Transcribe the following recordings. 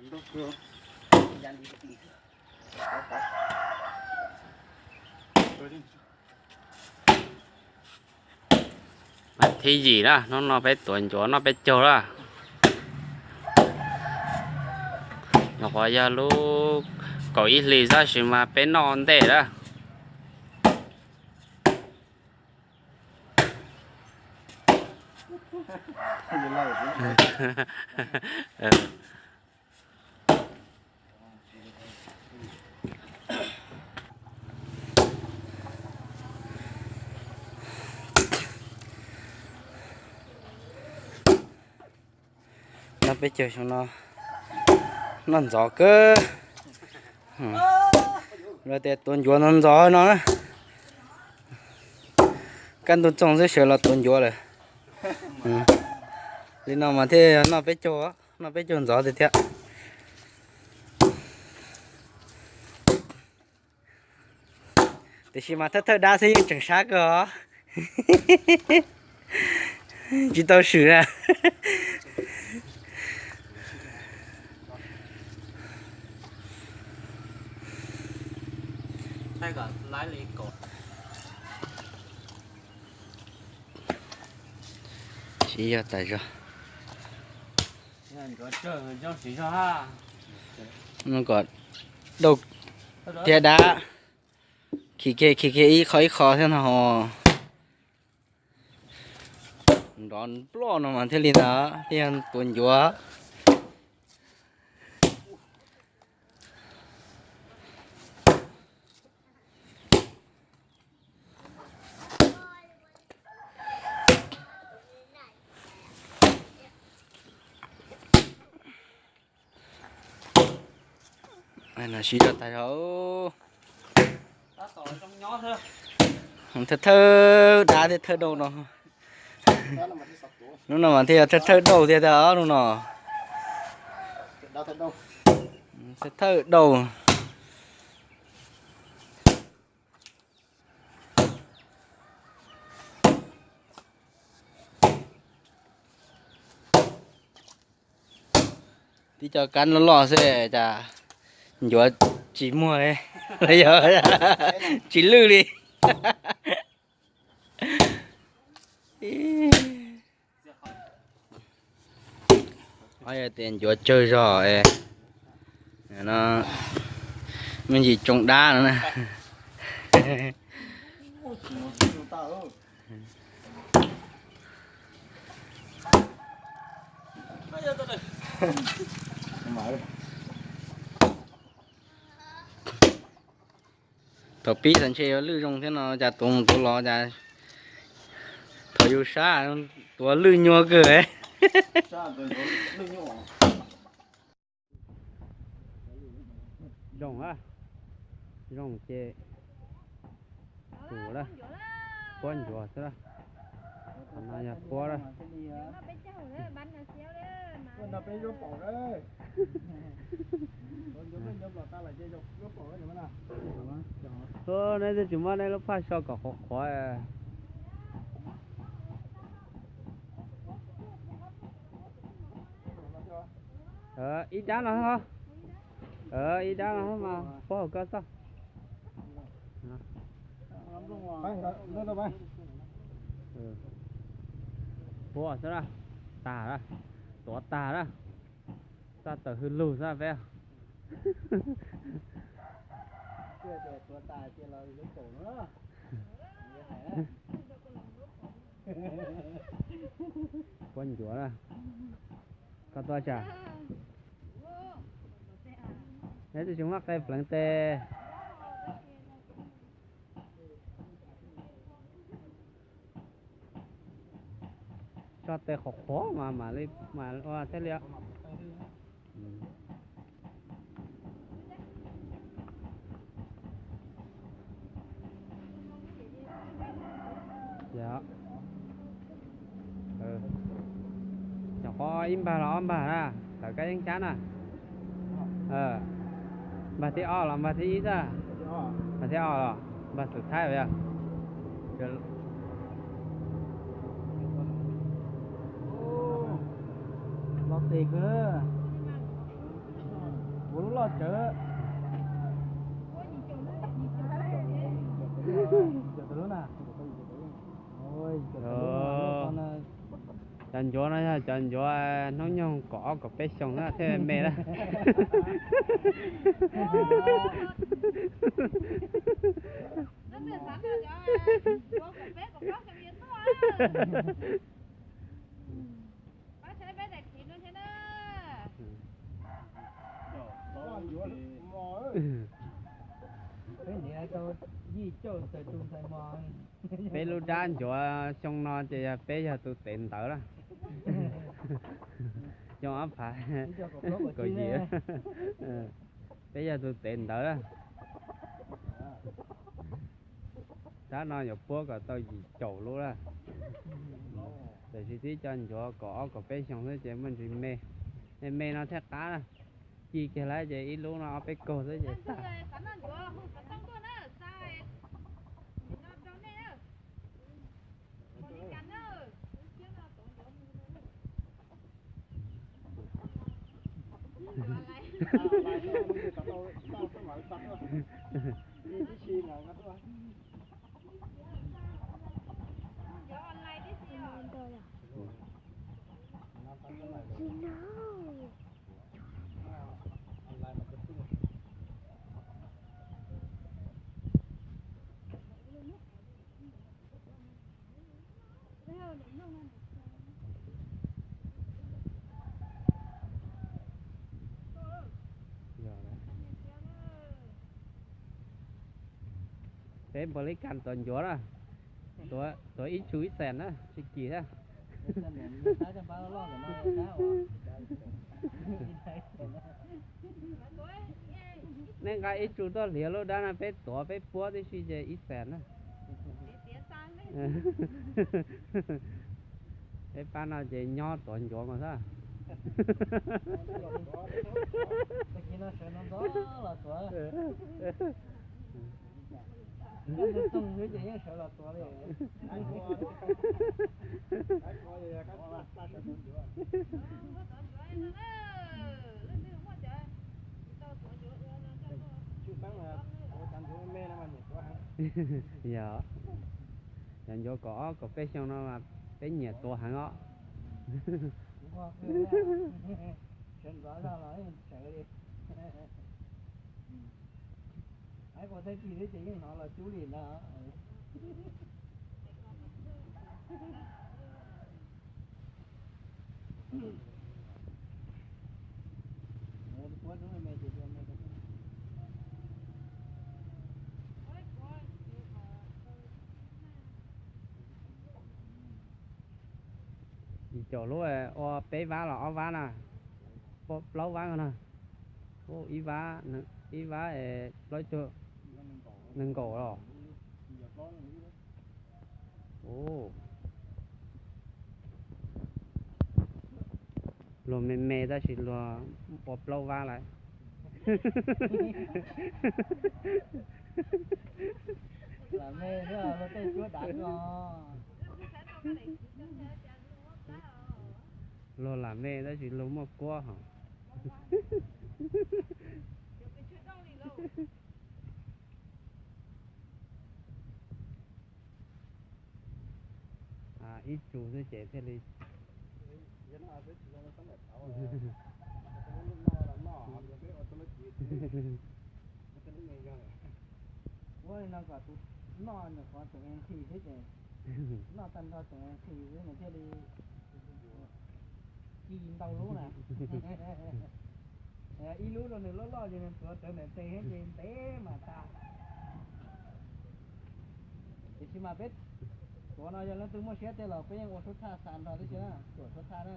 Mas thib yim na, hnub no peb tuav ncuav noj peb caug lawm. Nyuam qhuav yog lub kaum ib hlis tab sis mas peb noj ntej lawm. Noj peb caug xyoo no noj ntxov kawg. Lawv tias tuav ncuav ntxov ntxov no na. Kaj ntug txoog xwb sawv los tuav ncuav lawm. Li no mas thiaj noj peb caug, noj peb caug ntxov tiag thiab. Tiam sis mas thawj thawj dab xwb yeej tseem sab kawg os. Tsis tau swm na. Siv zog tas zog. Kom dauj thiab dab khi kiag khi kiag ib qho ib qho thiab no. Nrov nploj no mas thiaj li ntawd thiaj tuav ncuav. Siv zog tas zog. Thawj thawj dab thiab thawj dauj no. Hnub no mas thiaj yog thawj thawj dauj thiab hnub no. Thawj thawj dauj. Tib co kab loj loj xwb cas ncuav tsis muag li, tsis lwj li. Qhov yog tias ncuav tsawg zog no, me ntsis tsoo dab no na. Thaum pib tas ntshe yuav lwj zoo thiab no cas tuav mus tuav los cas thaum yus sab tuav lwj nyuag kawg. Zoo, zoo ces tus lawm, puab ncuav xwb lawm. Qhov no yog puab lawm. Neb twb tsis muab neb lub phaj so kom qhuav qhuav. Ib dab no, ib dab no mas puab hauv koj txoj. Puab xwb lawm, tag lawm, tuav tag lawm, txaj tawm hwj lug xwb peb. Puab ncuav lawm. Koj tuaj tsam, neb twb tsis muab qe pleev tes. Tso tes qhuav qhuav mas mam li, mam ua thiaj li. Nyuam qhuav ib npag los ob npag na, tawm kab yeeb cab na. Npag thib ob los npag thib ib xwb? Npag thib ob los npag xwm thaib yog. Los tes kawg. Lub loj tsawv. Cov ncuav no yog cov ncuav hnub nyoog kaum ob kaum peb xyoo na thiaj me na. Peb lub dab ncuav xyoo no ces yog peb yog tus tev ntawv lawm. Xyoo ob phav kaum yim, peb yog tus tev ntawv lawm. Dab no yuav puab kom tau yim caum lub lawm. Tiam sis twb cov ncuav kaum ob kaum peb xyoo xwb ces muaj ntsis me. Me no thiaj qab na. Ci kiag lawm ces ib lub no ob peb kaug xwb ces tag. Peb npog li kas tuav ncuav na, tuav ib tsu ib xees na tsis kim thiab. Nej nqa ib tsu tuaj hliav lub dab no peb tuav peb puab tib si ces ib xees na. Peb pab no ces nyob tuav ncuav mas xwb. Yog, yog ncuav kaum ob kaum peb xyoo no mas peb nyiam tuav heev os. Sawv ntxov zog los sawv li. Ib qho tag kis xwb ces yeej hnov los cub li ntag. Yim caum lub ua peb vab los ob vab na, plaub vab no na. Ib vab, ib vab plaub caug, nees nkaum los. Luag me me tab sis luag ua plaub vab lawm. Lam me luag tej cuab dav ko. Luag lam me tab sis luag muaj kuab hos. Ib tsu xwb ces thiaj li. Ua li no kom tus noj nyuam qhuav tus nqhis xwb ces, noj tag nrho tus nqhis xwb nws thiaj li ci ntau lub na. Ib lub rau nws loj loj ces nws tuav rawv ntawm tes thiab ces ntev mas tas. Tiam sis mas peb tuav no yog leej twg muaj siab tej los peb yeej ua suab thaj xa nrho tib si, tuam suab thaj na.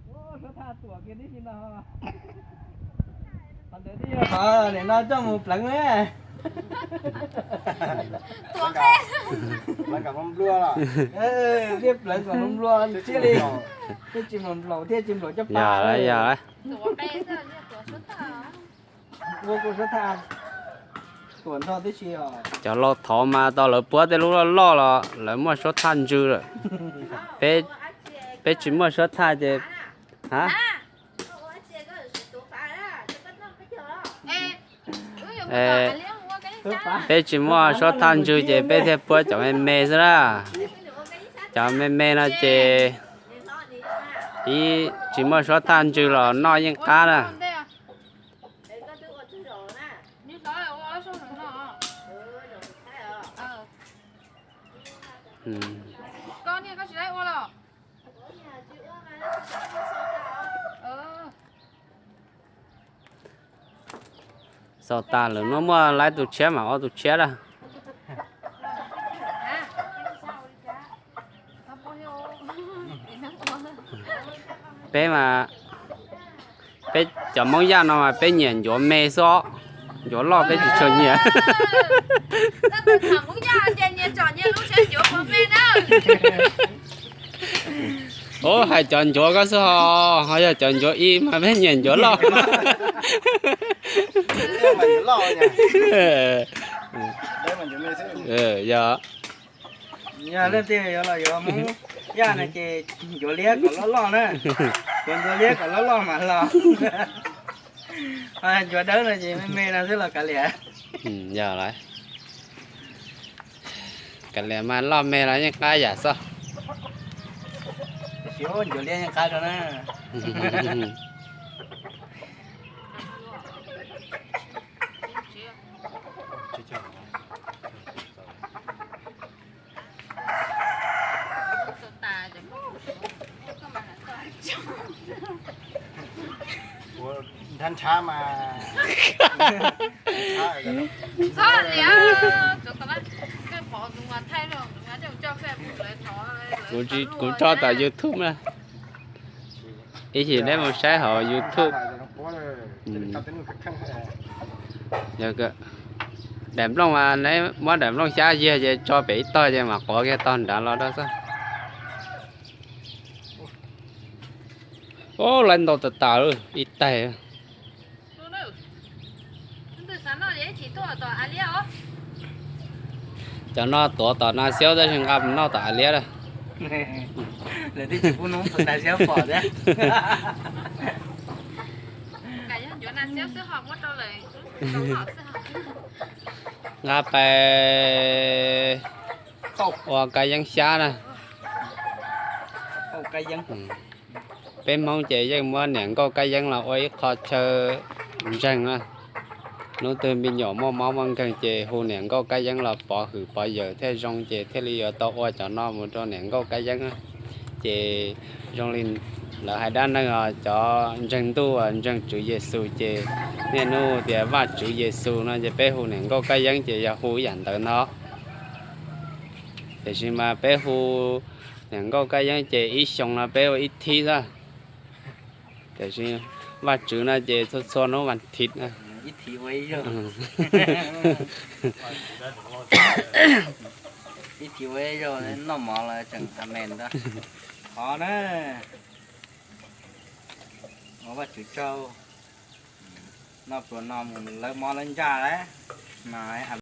Ua suab thaj tuam kiag tib si no. Qhov ntawd twb yog qhov nim no coj mus pleev na. Tiaj pleev kom nplua, thiaj tsis nplaum, thiaj tsis nplaum caj pas. Yog, ua suab thaj tuam nrho tib si os. Cov laus thov mas tau lawv puab tej lub loj loj los lawv muaj suab thaj ntsw lawm. Peb tsis muaj suab thaj ces Ha? Peb tsis muaj suab thaj ntswg ces peb thiaj puab cov me me xwb na. Cov me me no ces ib tsis muaj suab thaj ntswg los noj yeej qab na. Xaus tas lawm no muaj lawv tus tshiab mas ob tus tshiab lawm. Peb mas, peb cov Hmoob Yaj no mas peb nyiam ncuav me xwb os, ncuav loj peb tsis tshua nyiam. Ub, hais cov ncuav koj xwb ho, ho yog cov ncuav ib mas peb nyiam ncuav loj. Yog, yog leej twg yuav los yuav Hmoob Yaj no ces ncuav liab kom loj loj na, ncuav ncuav liab kom loj loj mas los. Ncuav dawb no ces me me no xwb los kav liam. Yog lawm, kav liam mas loj me los yeej qab yam xwb. Ncuav liab yeej qab rau na. Kuv tso tom YouTube na. Ib chim neb mus saib hauv YouTube. Daim nplooj mas neb muab daim nplooj xyab yiag ces tso pem ib tog ces mam quav kiag tog nrad los rau xwb. Ub, lawv ntau tas tas ib taig. Cov no tuav tom nas xiab tab sis nqa mus noj tom av liab lawm. Nqa pais ua kab yeeb xyab na. Peb Hmoob ces yeej muab niam nkauj kab yeeb los ua ib qho chaw ntseeg na. Hnub twg me nyuam muaj mob muaj nkeeg ces hu niam nkauj kab yeeb los pov hwm pov yawm thiaj zoo ces thiaj li yuav tau ua cov no mus rau niam nkauj kab yeeb. Ces zoo li lawv hais dab neeg os, cov ntseeg ntuj ntseeg Tswv Yexus ces niaj hnub tias Vajtswv Yexus no ces peb hu niam nkauj kab yeeb ces yog hu ib yam ntawd no. Tiam sis mas peb hu niam nkauj kab yeeb ces ib xyoo no peb ua ib thib xwb. Tiam sis Vajtswv no ces txhua txhua hnub vas thiv. Ib thib ua ib zaug noj mov los tseem amen ntag. Qhov na, ua Vajtswv tsaug. Noj pluas no mus lawv mob lawv ntsaj lawm mas.